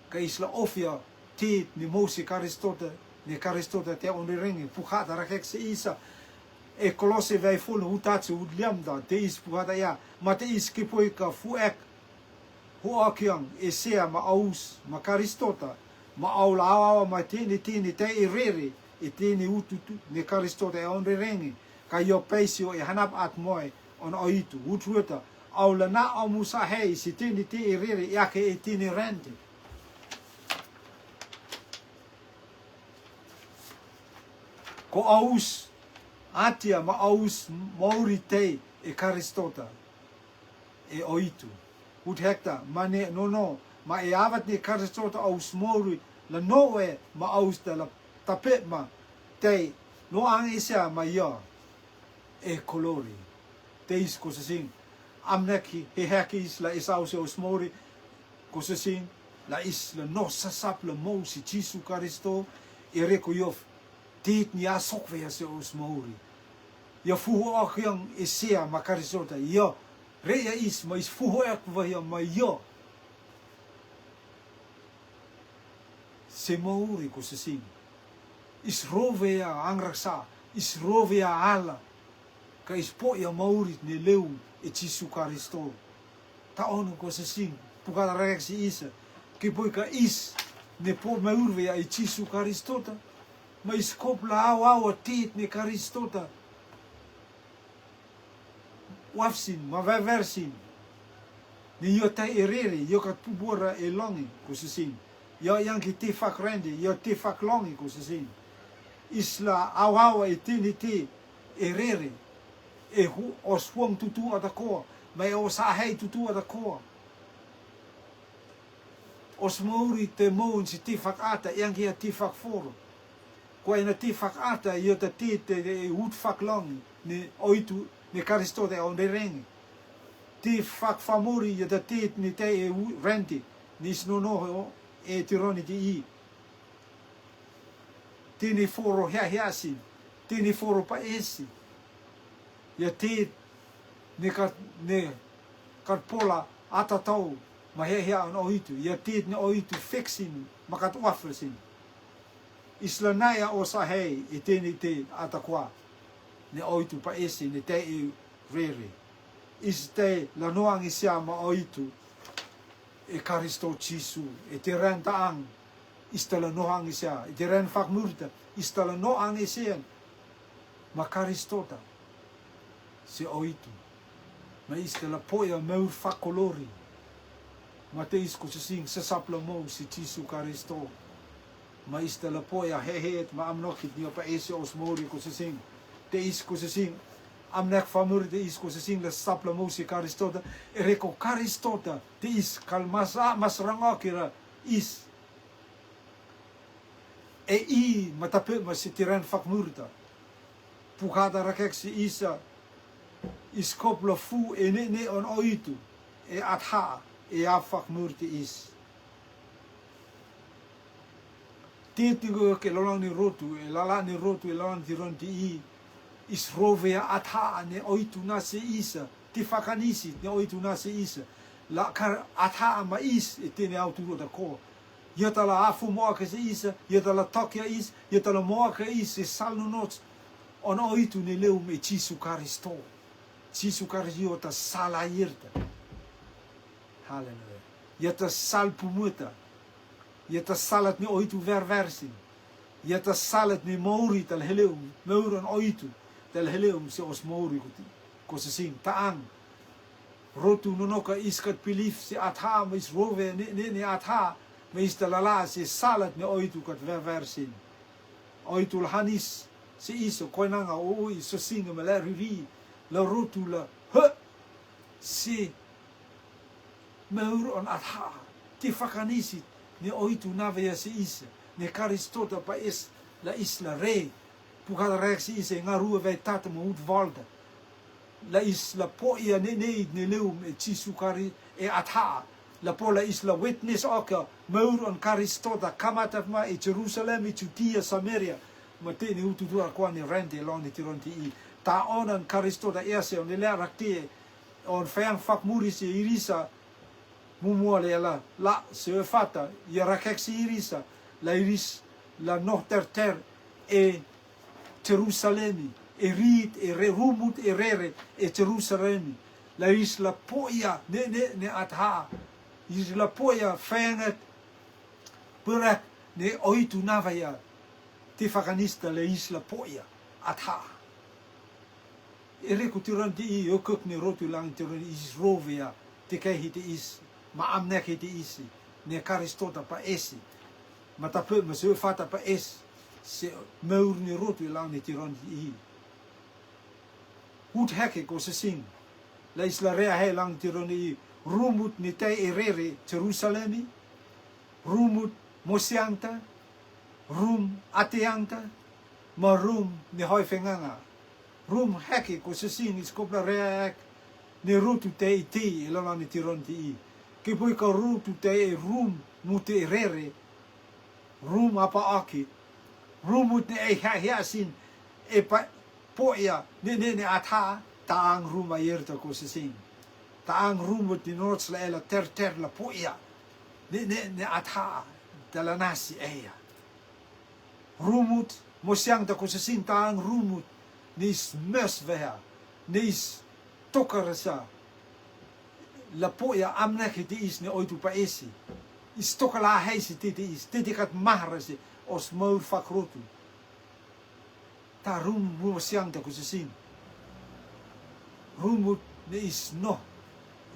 Ka is la ofia tit ni Mousi Karistota, ni Karistota te onrerenge, pukata rakek se isa. E Kolose vaifulu, utat se ut liamda, te is pukata ia, ma te is kipoi ka fuek, huakiang, e sea ma aus, ma Karistota, ma au la au au ma tini tini te i rere, e tini ututu, ni Karistota e onrerenge, ka io peisio e hanap at moe, on oitu, utrueta, au la na omu sa hei, si tini te i rere, iake e tini rente. Ko aus, atia ma aus mouri tei e Karistota, e oitu. Ut hekta, ma ne, no, no, ma e avat ni Karistota aus mouri, la no e, ma aus da la tape ma, tei, no ang isia ma ia, e kolori. Te is ko sasing. Amnek hi, hi heki is la is aus se aus mouri, ko sasing, la is la no sasap la mou si Jisu Karisto, e reko iof, tit ni a sok vea se aus mouri. Ia fuhu okiang e sea ma Karistota, ia, re ia is, ma is fuhu ek vea ma ia. Se mouri ko sasing. Is rovea angraksa, is rovea ala. Ka is poia mouri ne leu e Jisu Karisto. Ta onu ko sasing, pukata rakek se isa. Kipoi ka is, ne po mouri vea e Jisu Karistota. Ma is kop la au au a tit ne Karistota. Wafsin, ma veversin. Ni io tai e rere, io kat pubora e longi, ko sasing. Io yang ki te fak rende, io te fak longi, ko sasing. Is la au au e tini te e rere. E hu, os huang tutu ata koa, ma e os ahei tutu ata koa. Os mouri te moun si te fak ata, yang ki a te fak foro. Ko e na te fak ata, io ta te, te, te, e ut fak longi, ni oitu, ni Karisto te onrerenge. Te fak famori, io ta te, ni te e u, rente, ni snono, e tironi te i. Te ni foro hea hea sin, te ni foro pa esi. Ia te ni kat, ni kat pola ata tau, ma hea hea an oitu. Ia te ni oitu feksin, ma kat wafel sin. Is la nai a osa hei, i te ni te ata kwa. Ni oitu pa esi, ni te i rere. Is te la noang i sia ma oitu. E Karisto Jisu, e te ran ta ang, is ta la noang i sia, e te ran fak murta, is ta la noang i sia, ma Karisto ta, se oitu, ma is ta la poia meur fak kolori, ma te is ko sasing, sasap la mou si Jisu Karisto, ma is ta la poia hehet, ma amnokit ni opa ese os mori ko sasing, te is ko sasing, amnek famur te is ko sasing, la sasap la mou si Karisto ta, e reko Karisto ta, te is kal mas a, mas rang okira is. E i, ma tape, ma si tiran fak murta. Pukata rakek si isa, is kop la fu, e ne ne on oitu, e atha, e a fak murti is. Ti tingo ke lolang ni rotu, e lala ni rotu, e lolang tiron ti i, is rovea atha, ne oitu na se isa, ti fakanisi, ne oitu na se isa. La kar atha ma is, e tene autu rota ko. Ia ta la afu moa ke se isa, ia ta la tokia is, ia ta la moa ke is, e sal no not. On oitu ne leum e Jisu Karisto. Jisu Karisto ta sala irta. Haleluya. Ia ta sal pumuta. Ia ta salat ni oitu ver versin. Ia ta salat ni mouri tal heleum, mouri on oitu, tal heleum se os mouri kuti. Ko sasing ta ang. Rotu nonoka is kat pilif se atha, ma is rove ne, ne, ne atha, ma is ta lala se salat ni oitu kat ver versin. Oitu la hanis, se iso, koinanga o ui, so singa ma la riri, la rotu la, he, se, Meur on atha, ti fakanisi, ne oitu nave ia se isa, ne Karisto ta pa es, la isla re, pukata rek se isa, ngarua vei tata mo ut volta. La isla po ia ne, ne, ne leum e Jisu Kari, e atha, la po la isla witness oka, meur on Karisto ta kamata ma e Jerusalem, e Judea, Samaria, ma te ne utu tua kwa ne rente, lon ne tiron ti i, ta onan Karisto ta ese, on ne lea rakte, on feang fakmuri se irisa mumua le la la se fata ia rakek se irisa la iris la noh terter e Jerusalemi e rit e re rumut e rere e Jerusalemi la iris la poia ne ne ne atha iris la poia fenget perak ne oitu navaia te fakanista la iris la poia atha. E reku tiran te i okok ne rotu lang tiran is rovea te kai hite is ma amnek hite isi ne karistota pa esi ma tape ma se fata pa es se meur ne rotu lang ne tiran te i. Hut heke ko se sing la isla rea he lang tiran i rumut ne tai e rere Jerusalemi rumut mosiangta rum ateangta ma rum ne hoi fenganga. Rum heke ko se sing is kopla rea ek ne rutu te i te e lala ne tiron ti i ke poi ka rutu te e rum mute e rere rum apa aki rumut ne e hea hea sin e pa poia ne ne ne atha taang rum a yerta ko se sing taang rumut ne nots la ela ter ter la poia ne ne ne atha dala nasi eia. Rumut mosiangta ko se sing taang rumut ne is mes veha ne is tokarasa la poia amnek hite is ne oitu pa esi is toka la hei si tete is tete kat mahrasi os maur fakrotu. Ta rumut mosiangta ko se sing rumut ne is noh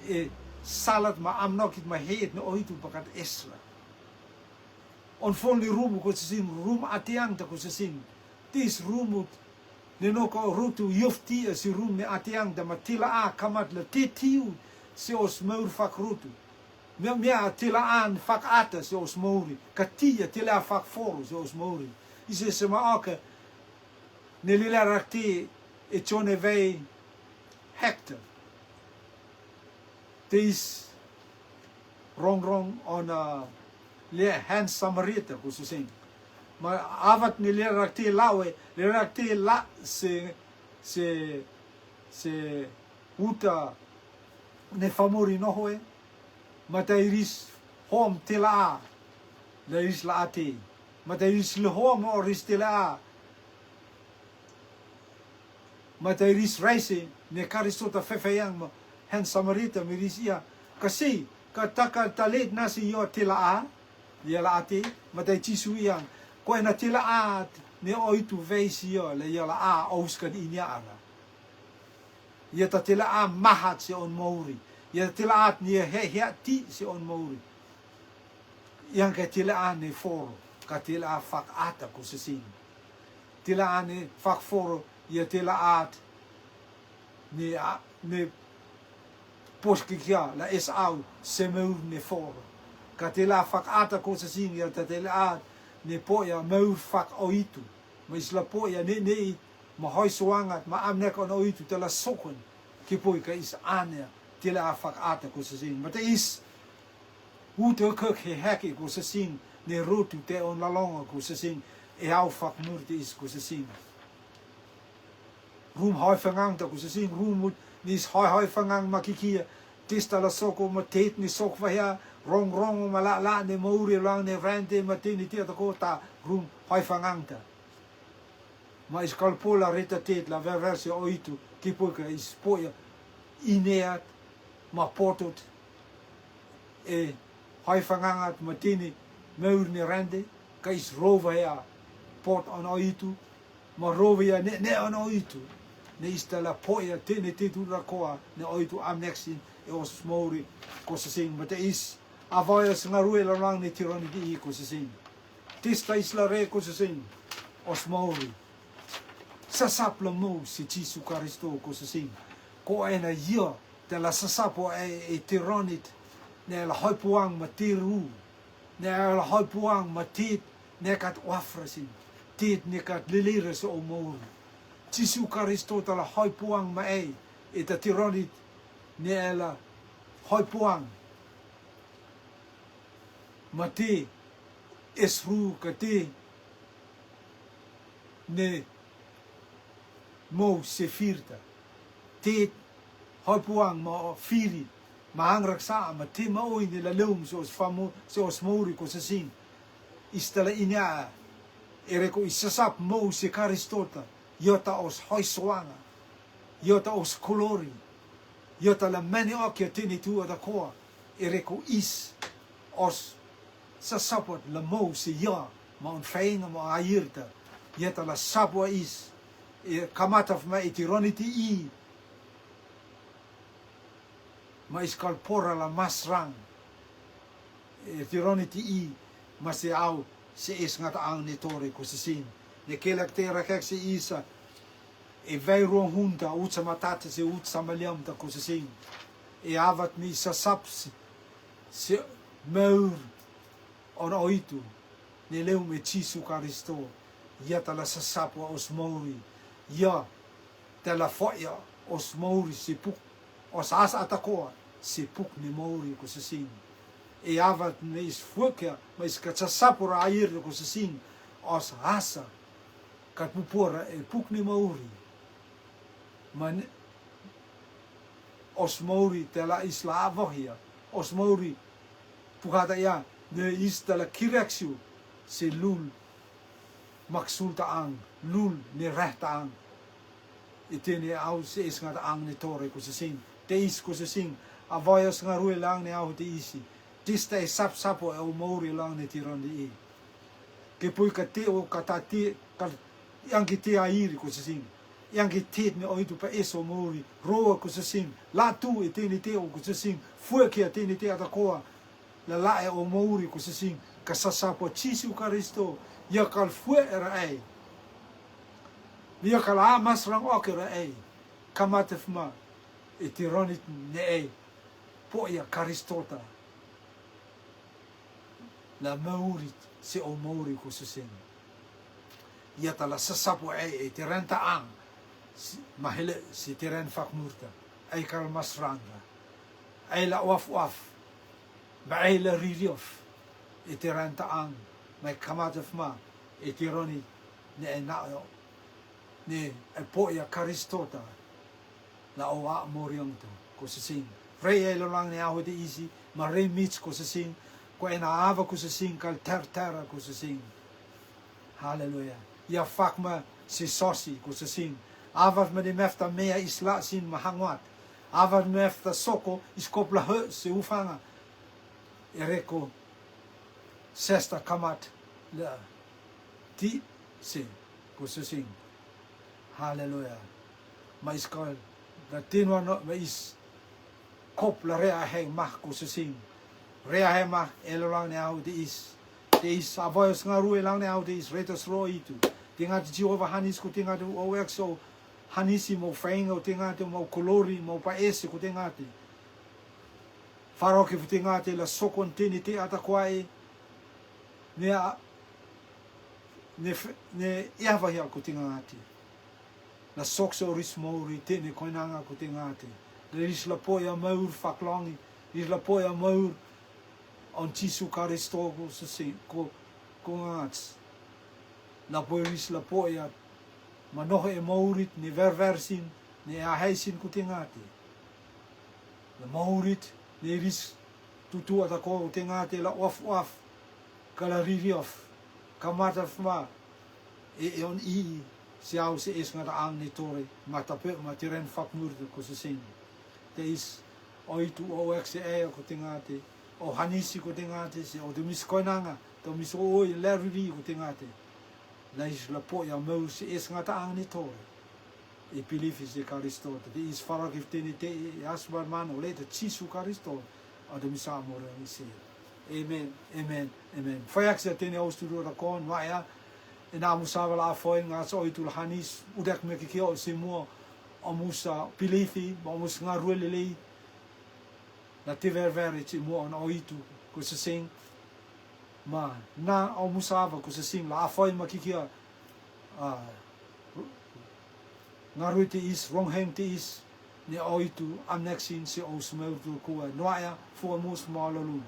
e salat ma amnokit ma het ne oitu pakat esla. On fol ni rumu ko se sing rum atiangta ko se sing tis rumut ne no ko rutu yofti a si rum ne atiangta ma tila a kamat la te tiu se os maur fak rutu. Mia mia tila an fak ata se os mauri ka tia tila fak foru se os mauri. Ise se ma oka ne lila rakti e chone vei hekta. Te is rong rong on a le han samarita ko se sing ma avat ni le rakti lawe le rakti la se se se uta ne famori no hoe. Ma ta iris hom tela a la iris la ate ma ta iris le hom o ris tela a ma ta iris raise ne karisota fefeyang ma hen samarita miris ia kasi ka taka talet nasi yo tela a ia la ate ma ta Jisu iang ko ena tela a ne oitu veisi yo la ia la a ouskan inya ara. Ia ta tela a mahat se on mouri ia ta tela at ni he he ti se on mouri. Iang ka tela a ne foro ka tela a fak ata ko se sing tela a ne fak foro ia tela at ne ne pos ke kia la es au se meur ne foro ka tela fak ata ko se sing ia ta tela at ne po ia meur fak oitu ma isla po ia ne ne ma hoi soangat ma amnek on oitu tela sokon ki poi ka is ane tela fak ata ko se sing ma te is Ute kek he heki ko se sing ne rotu te on lalonga ko se sing e au fak mur te is ko se sing. Rum hoi fangang ta ko se sing rum mut nis hoi hoi fangang ma kikia tista la soko ma tet ni sok fahia rong rong ma la la ne mauri lang ne rente ma teni tia ta ko ta rum hoi fangang ta. Ma is kalpola reta tet la ververse oitu ki poika is poia ineat ma potot e hoi fangangat ma tini meur ni rande ka is rova ea pot on oitu ma rova ea ne ne on oitu ne is tala poia tene tetu rakoa ne oitu amneksin e os mouri ko sasing ma te is avoia sengarue lalang ne tironi di i ko sasing. Tista isla re ko sasing os mouri. Sasap la mou si Jisu Karisto ko sasing. Ko ena ia te la sasapo e, e tironit ne la hoi puang ma tiru ne la hoi puang ma tit ne kat wafrasin tit ne kat lilira se o mouri. Jisu Karisto te la hoi puang ma e e ta tironit ne la hoi puang ma ti esru ka ti ne mou sefirta ti Hopuang ma firi, ma hangraksa, ma te ma oi ni la leum se os famu, se os mouri ko se sing. Is tala inia, e reko is sasap mou se Karistota, iota os hoi soanga, iota os kolori, iota la meni okia teni tu atakoa, e reko is os sasapot la mou se ia, ma un feinga ma airta, iota la sapua is, e kamata fma e tironi ti i, ma is kalpora la masrang. E tironi ti i, ma se au, se es ngata ang ne tore ko se sing. Ne kelak te rakek se isa, e vai ruang hunta, utsa matata se utsa maliamta ko se sing. E avat mi sasap se, se meur, on oitu, ne leum e Jisu Karisto, ia tala sasapua os mouri, ia tala foia os mouri se puk, os asa atakoa, se puk ne mouri ko se sing. E avat ne is fuekia, ma is ka sasapura air ko se sing, os asa, ka pupura e puk ne mouri. Ma ne, os mouri tela is la avohia, os mouri pukata ia, ne is tela kireksiu, se lul, maksulta ang, lul, ne rehta ang. Itene au se is ngata ang ne tore ko se sing, te is ko se sing, avoya os ngarue lang ne au te isi, tista e sap sapo e o mouri lang ne tiron de i. Ke pui ka te o ka ta te, ka yang ki te airi ko se sing. Yang ki te ne oitu pa eso mouri. Roa ko se sing. La tu e te ne te o ko se sing. Fue ki a te ne te atakoa. La la e o mouri ko se sing. Ka sasapo Jisu Karisto. Ia kal fue era ai. Ia kal a masrang ok era ai. Kamata fma. E tironit ne ai. Poia Karistota. La mouri, se o mouri ko se sing. Ia tala sasapo ai e tirenta ang. Si, mahele, si tiren fakmurta. Ai kal masranga. Ai la waf waf. Ba ai la ririof. E tirenta ang. Mai kamata fma. E tironi. Ne e na yo. Ne e poia Karistota. La o a moriang tu, ko se sing. Rei e lo lang ne aho te isi, ma rei mich ko se sing, ko ena ava ko se sing, kal ter tera ko se sing. Haleluya. Ia fakma se sosi ko se sing. Ava ma de mefta mea isla sin ma hangwat. Ava mefta soko iskop la he se ufanga. Ereko sesta kamat la ti se ko se sing. Haleluya. Ma is kal la tinwa no ma is kop la rea he mah ko se sing. Rea he mah e lo lang ne au te is. Te is avoy os ngarue lang ne au te is retos ro itu. Te ngati Jehova hanis ko te ngati o exo hanisi mo fainga o te ngati mo kolori mo pa ese ko te ngati. Faro ki fu te ngati la sokon teni te ata kwae. Ne a, ne, ne iava hia ko te ngati. La sok se oris mouri teni koinanga ko te ngati. La ris la poia maur faklongi. Ris la poia maur on Jisu Karisto ko se ko, ko ngats. La poi ris la poia manohe e mourit ne verver sin, ne ahei sin ko te ngati. La mourit, ne ris tutu ata ko te ngati la of of, ka la riri of, ka mata fma, e, e on i, se au se es ngata ang ne tore, mata pe, ma tiren fakmur ko se sin. Te is, o itu o ek se e ko te ngati, o hanisi ko te ngati, se o te mis koinanga, te mis o oi, la riri ko te ngati. La is la poia mau se es ngata ang ne tore. E pilifi se Karisto, te is fara ki fteni te e asbar man o leta Jisu Karisto, a de misa amore ni se. Amen, amen, amen. Fayak se teni au studio ra kon, wa ya, e na musa vala afoin nga so itu la hanis, udak me ki kio se mo, o musa pilifi, o musa ngarue lelei, na te ver ver e ti mo on o itu, ko se sing, ma, na o musa ava ko se sing, la afoin ma ki kia, a, ngarui te is, rongheng te is, ne o itu, amnek sin se o sumeu tu kua, noa ya, fua mus ma lolun.